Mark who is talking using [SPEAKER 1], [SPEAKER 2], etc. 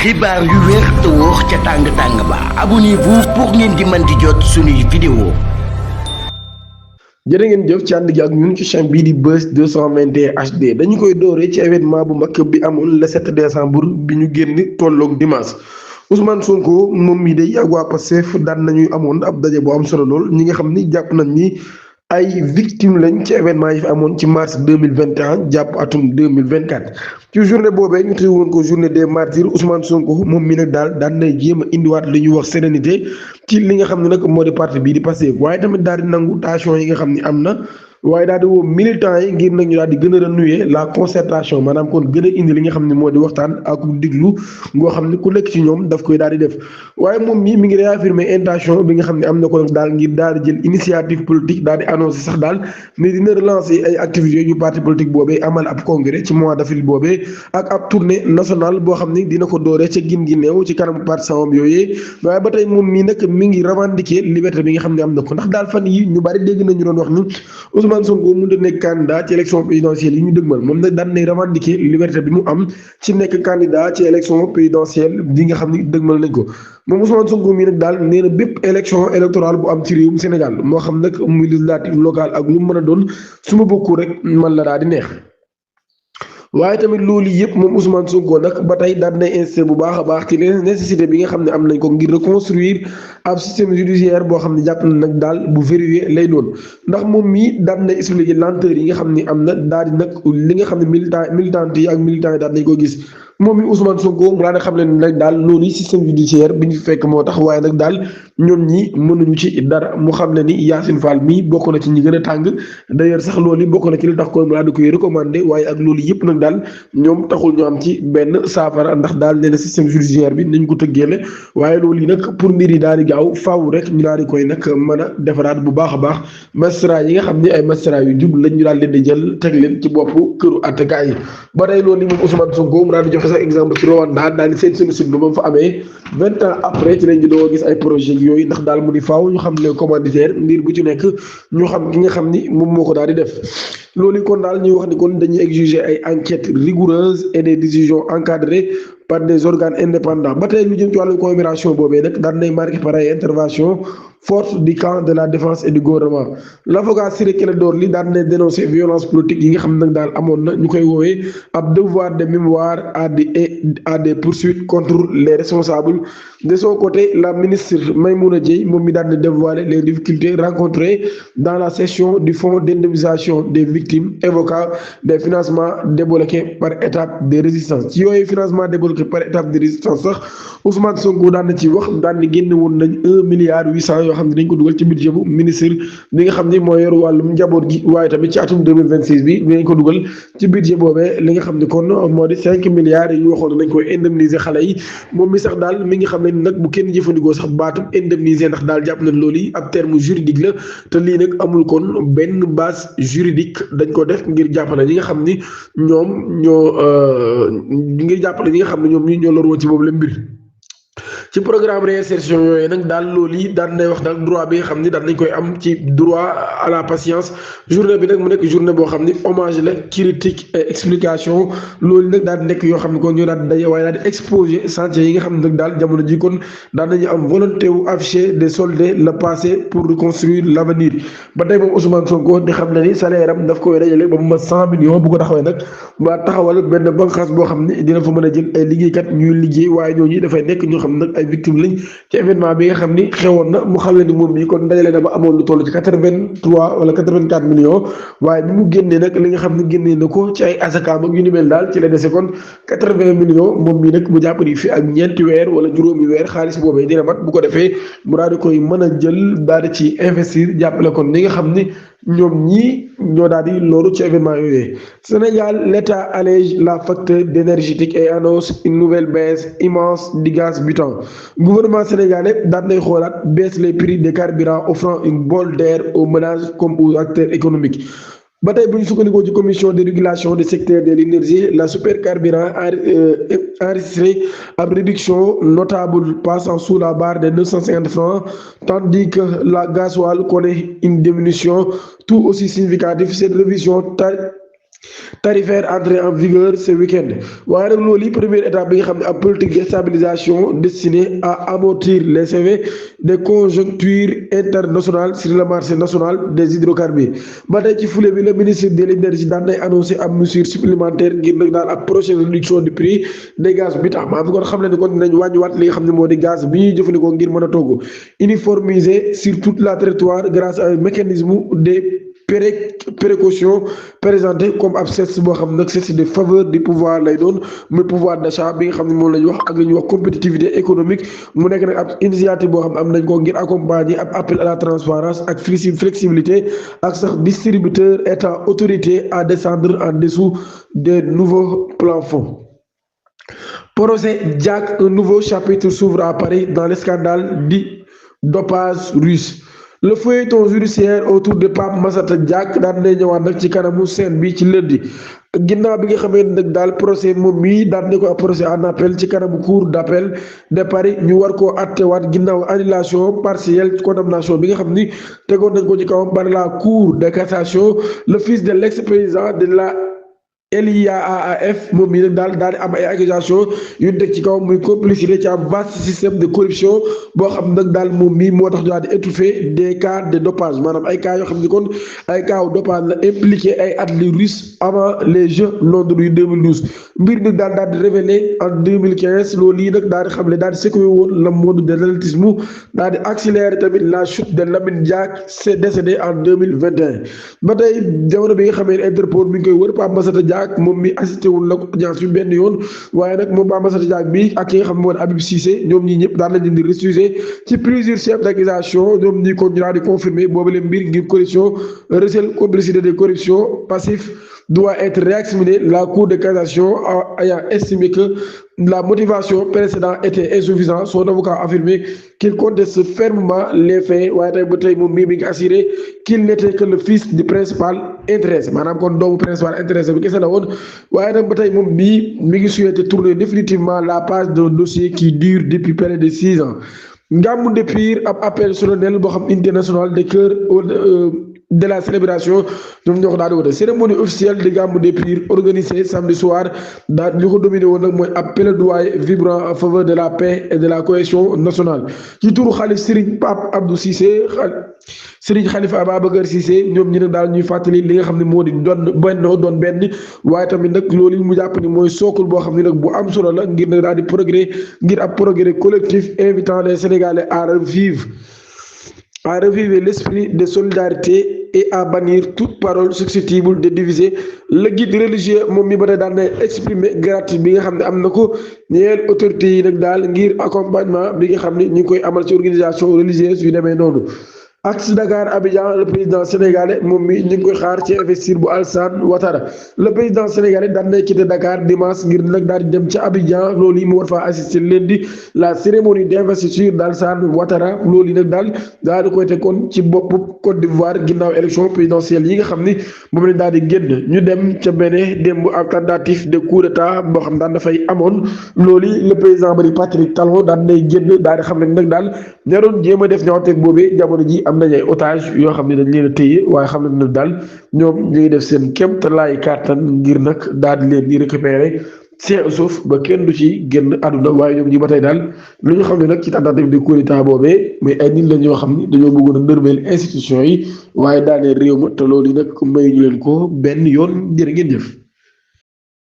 [SPEAKER 1] xibaar yu wér te wóor ca tàng-tàng ba abonnez-vous pour ngeen di mën di jot suñuy vidéo.
[SPEAKER 2] jërë ngeen jëf ci ànd gi ak ñun ci chaîne bii di Buzz 221 HD dañu koy dooree ci événement bu mag bi amoon le 7 décembre bi ñu génn tolloog dimanche Ousmane Sonko moom mii day ak waa Pastef daan nañuy amoon ab daje bu am solo lool ñi nga xam ni jàpp nañ ni ay victime lañ ci événement yi fi amoon ci mars 2021 jàpp atum 2024 ci journée boobee ñu tuddee woon ko journée des martyrs Ousmane Sonko moom mi nag daal daan nay jéem a indiwaat li ñuy wax sérénité ci li nga xam ne nag moo di parti bii di Pastef waaye tamit daal di nangu tension yi nga xam ni am na waaye daal di woo militants yi ngir nag ñu daal di gën a renouer la concertation maanaam kon gën a indi li nga xam ne moo di waxtaan ak diglu ngoo xam ne ku nekk ci ñoom daf koy daal di def waaye moom mi ngi réaffirmer intention bi nga xam ne am na ko nag daal ngir daal di jël initiative politique daal di annoncé sax daal ne dina relancer ay activités yu parti politique boobee amal ab congrès ci mois d'avril boobee ak ab tournée nationale boo xam ni dina ko dooree ca gin gi néew ci kanam partisan yooyee waaye ba tey moom mii nag mi ngi revendiquer liberté bi nga xam ne am na ko ndax daal fan yi ñu bari dégg nañu doon wax ni Ousmane Sonko mënut a nekk candidat ci élection présidentielle yi ñu dëgmal moom nag daan nay revendiquer liberté bi mu am ci nekk candidat ci élection présidentielle bi nga xam ni dëgmal nañ ko moom Ousmane Sonko mii nag daal nee na bépp élection électorale bu am ci réewum Sénégal moo xam nag muy législative local ak lu mu mën a doon su ma bokku rek man la daal di neex. waaye tamit loolu yëpp moom Ousmane Sonko nag ba tey daan nay insisté bu baax a baax ci nécessité bi nga xam ne am nañ ko ngir reconstruire ab système judiciaire boo xam ne jàpp na nag daal bu verrouillé lay doon ndax moom mii daan na expliqué lenteur yi nga xam ne am na daal di nag li nga xam ne militant yi ak militants yi daal nañ ko gis moom mi Ousmane Sonko mu daan xam ne nag daal loolu système judiciaire bi ñu fekk moo tax waaye nag daal ñoom ñi mënuñu ci dara mu xam ne ni Yacine Fall mii bokk na ci ñi gën a tàng d'ailleurs sax loolu bokk na ci li tax ko mu daal di koy recommandé waaye ak loolu yëpp nag daal ñoom taxul ñu am ci benn saafara ndax daal nee na système judiciaire bi nañ ko tëggeele waaye loolu yi nag pour mbir yi daal di gaaw faaw rek ñu daal di koy nag mën a defaraat bu baax a baax magistrat yi nga xam ne ay magistrat yu jub lañ ñu daal leen di jël teg leen ci bopp këru attekaay yi ba tey loolu yi moom Ousmane Sonko mu daal di joxe sax exemple ci Rwanda daal di seen génocide ba mu fa amee 20 ans après ci lañ di doo gis ay projet yooyu ndax daal mu di faaw ñu xam ne commanditaire mbir bu ci nekk ñu xam ki nga xam ni moom moo ko daal di def loolu kon daal ñuy wax ni kon dañuy exiger ay enquêtes rigoureuses et des décisions encadrées par des organes indépendants ba tey lu jëm ci wàllu coopération boobee nag daan nay marqué par ay intervention forte du camp de la défense et du gouvernement l'avocat Ciré Clédor Ly daan nay dénoncer violence politique yi nga xam ne nag daal amoon na ñu koy woowee ab devoir de mémoire à des poursuites contre les responsables de son côté la ministre Maïmouna Dièye moom mi daan na dévoiler les difficultés rencontrées dans la session du fonds d'indemnisation des victimes évoquant des financements débloqués par étape de résistance ci yooyu financement débloqué par étape de résistance sax Ousmane Sonko daan na ci wax daan ni génne woon nañ 1,8 milliard yoo xam ne dañ ko dugal ci budget bu ministre bi nga xam ne mooy yor wàllum njaboot gi waaye tamit ci atum 2026 bi dañ ko dugal ci budget boobee li nga xam ne kon moo di 5 milliards yi ñu waxoon nañ koy indemniser xale yi moom mi sax daal mi ngi xam ne nag bu kenn jëfandikoo sax baatub indemniser ndax daal jàpp nañ loolu yi ab terme juridique la te lii nag amul kon benn base juridique dañ ko def ngir jàppale ñi nga xam ni ñoom ngir jàppale ñi nga xam ne ñoom ñoo lor woon ci boobu la mbir ci programme réinsertion yooyu nag daal loolu yi daan nay wax daal droit bi nga xam ni daan nañ koy am ci droit à la patience journée bi nag mu nekk journée boo xam ni hommage la critique et explication loolu nag daal di nekk yoo xam ne kon ñoo daal di daje waaye daal di exposé chantier yi nga xam ne nag daal jamono ji kon daan nañu am volonté wu afficher de solder le passé pour reconstruire l'avenir ba tey moom Ousmane Sonko di xam ne ni salaire am daf koy dajale ba mu mat 100 millions bu ko taxawee nag ba taxawal benn banqaas boo xam ne dina fa mën a jël ay liggéeykat ñuy liggéey waaye ñooñu dafay nekk ñoo xam nag ay victime lañ ci événement bi nga xam ni xewoon na mu xam ne ni moom bi kon dajale na ba amoon lu toll ci 83 wala 84 millions waaye bi mu génnee nag li nga xam ne génnee na ko ci ay asakaam ak yu ni mel daal ci la dese kon 80 millions moom mii nag mu jàpp ni fi ak ñeenti weer wala juróomi weer xaalis boobee dina mat bu ko defee mu daal di koy mën a jël daal di ci investir jàppale kon li nga xam ni ñoom ñii ñoo daal di loolu ci événement yooyu Sénégal l'État allège la facture énergétique et annonce une nouvelle baisse immense du gaz butane gouvernement sénégalais daan nay xoolaat baisse les prix des carburants offrant une bole d'air aux ménages comme aux acteurs économiques ba tey bu ñu sukkandikoo ci commission de régulation du secteur de l'énergie la supercarburant enregistré ab réduction notable passant sous la barre de 950 francs tandis que la gasoil connaît une diminution tout aussi significative. Cette révision tarifaire entrée en vigueur ce week-end waaye nag loolu yi première étape bi nga xam ne ab politique de stabilisation destinée à amortir les effets des conjonctures internationales sur le marché national des hydrocarbures ba tey ci fule bi le ministre de l'énergie daan nay annoncé ab mesure supplémentaire ngir nag daal ab prochaine réduction du prix des gaz bi tax maa fi kon xam ne ni kon dinañ wàññiwaat li nga xam ne moo di gaz bi ñuy jëfandikoo ngir mën a togg uniformisé sur toute la territoire grâce à un mécanisme de précaution présenté comme ab cesse boo xam nag cesse de faveur du pouvoir lay doon muy pouvoir d'achat bi nga xam ne moom la ñu wax ak li ñuy wax compétitivité économique mu nekk nag ab initiative boo xam ne am nañ ko ngir accompagner ab appel à la transparence ak flexibilité ak sax distributeur étant autorité à descendre en dessous des nouveaux plafonds. Procès Diack, un nouveau chapitre s'ouvre à Paris dans le scandale dit dopage russe. Le feuilleton judiciaire autour de Pape Massata Diack daan nay ñëwaat nag ci kanamu scène bi ci lundi ginnaaw bi nga xamee nag daal procès moom mii daan ne ko procès en appel ci kanamu cour d'appel de Paris ñu war koo attewaat ginnaaw annulation partielle condamnation bi nga xam ni tegoon nañ ko ci kawam par la cour de cassation le fils de l'ex-président de la LIAAF moom mii nag daal di am ay accusation yu teg ci kaw muy complicité ci am vaste système de corruption boo xam nag daal moom mii moo tax daal di étouffer des cas de dopage maanaam ay cas yoo xam ni kon ay cas wu dopage la impliqué ay athlètes russes avant les Jeux Londres yu 2012 mbir nag daal di révélé en 2015 loolu yi nag daal di xamle daal di secoué woon le monde de l'athlétisme daal di accéléré tamit la chute de Lamine Diack c'est décédé en 2021 ba tey jamono bi nga xamee ne Interpol mi ngi koy wër Pape Massata Diack moom mi assisté wul la audience bi benn yoon waaye nag moom Pape Massata Diack bi ak ki nga xam ne moo di Habib Cissé ñoom ñi ñëpp daan lañ leen di refusé ci plusieurs chefs d'accusation ñoom ñi ko ñu daal di confirmé boobu leen mbir ngir corruption recel complicité de corruption passif doit être réexaminé. La Cour de cassation ayant estimé que la motivation précédente était insuffisante, son avocat a affirmé qu'il conteste fermement les faits waaye tey ba tey moom mii mi ngi assuré qu'il n'était que le fils du principal intéressé maanaam kon doomu principal intéressé bi kese la woon waaye nag ba tey moom bii mi ngi souhaité tourner définitivement la page d'un dossier qui dure depuis près de 6 ans. Gamou de Pire ab appel solennel boo xam international de cœur de la célébration ñoom ñoo ko daal di woote cérémonie officielle de Gamou de Pire organisée samedi soir daal li ko dominé woon nag mooy ab plaidoyer vibrant en faveur de la paix et de la cohésion nationale ci turu xalif Serigne Pape Abdou Cissé Serigne Khalifa Ababacar Cissé ñoom ñi nag daal ñuy fàttali li nga xam ne moo di doon benn waaye tamit nag loolu mu jàpp ni mooy sookul boo xam ne nag bu am solo la ngir nag daal di progrès ngir ab progrès collectif invitant les Sénégalais à revivre l'esprit de solidarité et à bannir toute parole susceptible de diviser le guide religieux moom mi ba tey daan na exprimer gratitude bi nga xam ne am na ko ñeel autorités yi nag daal ngir accompagnement bi nga xam ne ñu ngi koy amal ci organisation religieuse yu demee noonu. Axe Dakar Abidjan le président sénégalais moom mi ñu ngi koy xaar ci investir bu Alassane Ouattara le président sénégalais daan nay quitté Dakar dimanche ngir nag daal di dem ci Abidjan loolu yi mu war faa assister lundi la cérémonie d'investiture d'Alassane Ouattara loolu yi nag daal di koy teg kon ci boppu Côte d'Ivoire ginnaaw élection présidentielle yi nga xam ni moom lañ daal di génn ñu dem ca Bénin démb ab tentative de coup d'état boo xam daan dafay amoon loolu yi le président ba di Patrick Talon daan nay génn daal di xam ne nag daal ña doon jéem a def ñaawteeg boobee jamono ji am nañ ay otage yoo xam ne dañ leen a téye waaye xam ne nag daal ñoom ñu ngi def seen kéemtalaay kàttan ngir nag daal di leen di récupérer seen suuf ba kenn du ci génn àdduna waaye ñoom ñi ba tey daal lu ñu xam ne nag ci tentative de coup d'état boobee mais ay nit la ñoo xam ne dañoo bëggoon a ndërmeel institution yi waaye daaneel réew ma te loolu yi nag may ñu leen ko benn yoon jërë ngeen jëf.